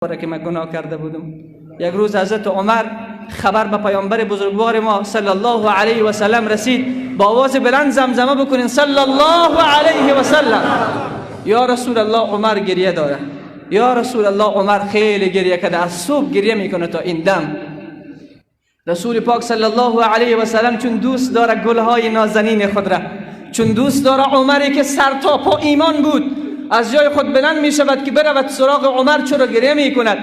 که من گناه کرده بودم. یک روز حضرت عمر خبر به پیامبر بزرگوار ما صلی الله علیه و سلم رسید. با آواز بلند زمزمه بکنین صلی الله علیه و سلم. یا رسول الله عمر گریه داره، یا رسول الله عمر خیلی گریه کرده، از صبح گریه میکنه تا این دم. رسول پاک صلی الله علیه و سلم چون دوست داره گلهای نازنین خود را، چون دوست داره عمری که سر تا پا ایمان بود، از جای خود بلند می شود که برود سراغ عمر. چرا گریه می کند؟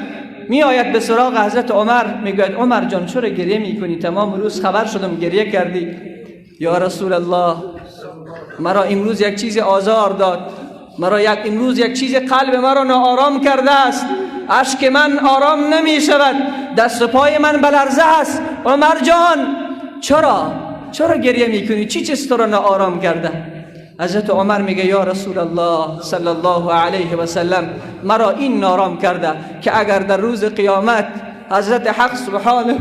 می آید به سراغ حضرت عمر، می گوید عمر جان چرا گریه می کنی؟ تمام روز خبر شدم گریه کردی. یا رسول الله مرا امروز یک چیز آزار داد، مرا یک امروز یک چیز قلب مرا ناآرام کرده است، اشک من آرام نمی شود، دست و پای من بلرزه است. عمر جان چرا گریه می کنی؟ چی چیز تو را ناآرام کرده؟ حضرت عمر میگه یا رسول الله صلی الله علیه و سلم مرا این نارام کرده که اگر در روز قیامت حضرت حق سبحانه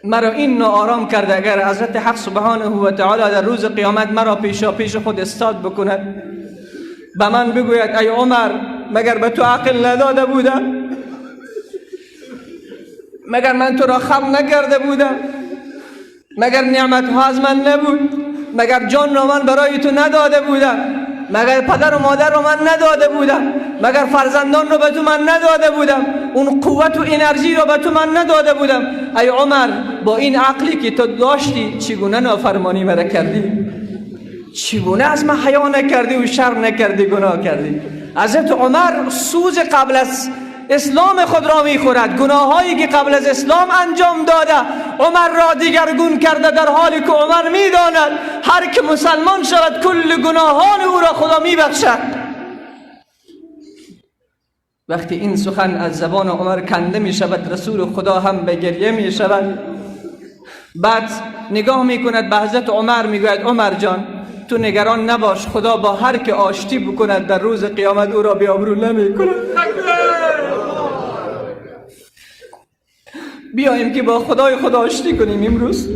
مرا این ناآرام کرده، اگر حضرت حق سبحانه و تعالی در روز قیامت مرا پیشا پیش خود استاد بکند، به من بگوید ای عمر مگر به تو عقل نداده بودم؟ مگر من تو را خلق نکرده بودم؟ مگر نعمت ها از من نبود؟ مگر جان را من برای تو نداده بودم؟ مگر پدر و مادر را من نداده بودم؟ مگر فرزندان را به تو من نداده بودم؟ اون قوت و انرژی را به تو من نداده بودم؟ ای عمر با این عقلی که تو داشتی چگونه نافرمانی مرا کردی؟ چگونه از من حیا نکردی و شرم نکردی گناه کردی؟ حضرت عمر سوز قبل از اسلام خود را میخورد، گناهایی که قبل از اسلام انجام داده عمر را دیگرگون کرده، در حالی که عمر میداند هر که مسلمان شود کل گناهان او را خدا میبخشد. وقتی این سخن از زبان عمر کنده میشود، رسول خدا هم به گریه میشود. بعد نگاه میکند به حضرت عمر، میگوید عمر جان تو نگران نباش، خدا با هر که آشتی بکند در روز قیامت او را بی‌آبرو نمیکند. بیاییم که با خدای خود آشتی کنیم امروز،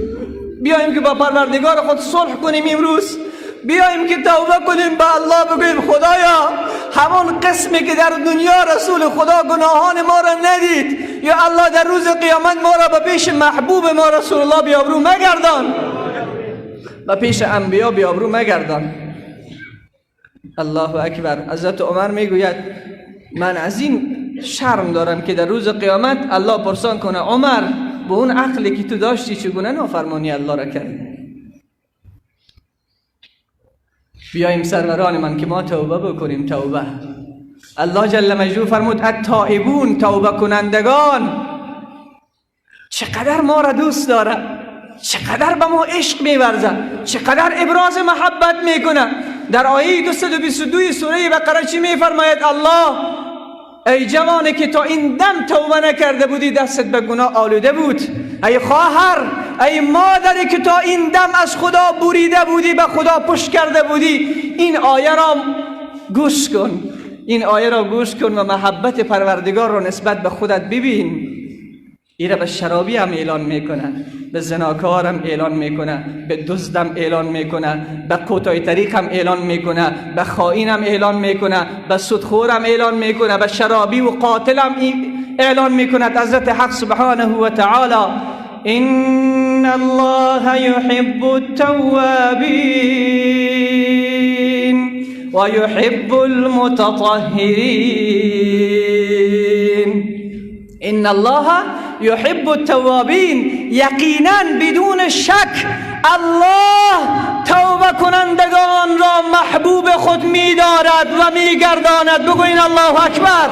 بیاییم که با پروردگار خود صلح کنیم امروز، بیاییم که توبه کنیم به الله، بگوییم خدایا همون قسمی که در دنیا رسول خدا گناهان ما را ندید، یا الله در روز قیامت ما را به پیش محبوب ما رسول الله بی‌آبرو مگردان، به پیش انبیا بی‌آبرو مگردان. الله اکبر. حضرت عمر میگوید من از این شرم دارم که در روز قیامت الله پرسان کنه عمر به اون عقلی که تو داشتی چگونه نافرمانی الله را کردی؟ بیاییم سروران من که ما توبه بکنیم. توبه الله جل مجدوه فرمود التائبون، توبه کنندگان. چقدر ما را دوست داره، چقدر به ما عشق می‌ورزه، چقدر ابراز محبت میکنه. در آیه 222 سوره بقره چی میفرماید الله؟ ای جوانی که تا این دم توبه نکرده بودی، دستت به گناه آلوده بود، ای خواهر، ای مادری که تا این دم از خدا بریده بودی، به خدا پشت کرده بودی، این آیه را گوش کن، این آیه را گوش کن و محبت پروردگار را نسبت به خودت ببین. ایره به شرابی هم اعلان میکنه، به زناکارم اعلان میکنه، به دزدم اعلان میکنه، به کوتاه طریق هم اعلان میکنه، به خائنم اعلان میکنه، به سودخورم اعلان میکنه، به شرابی و قاتلم اعلان میکنه. حضرت حق سبحانه و تعالی ان الله يحب التوابین و يحب المتطهرین. ان الله يحب التوابین، یقینا بدون شک الله توبه کنندگان را محبوب خود می‌دارد و می‌گرداند. بگوین الله اکبر.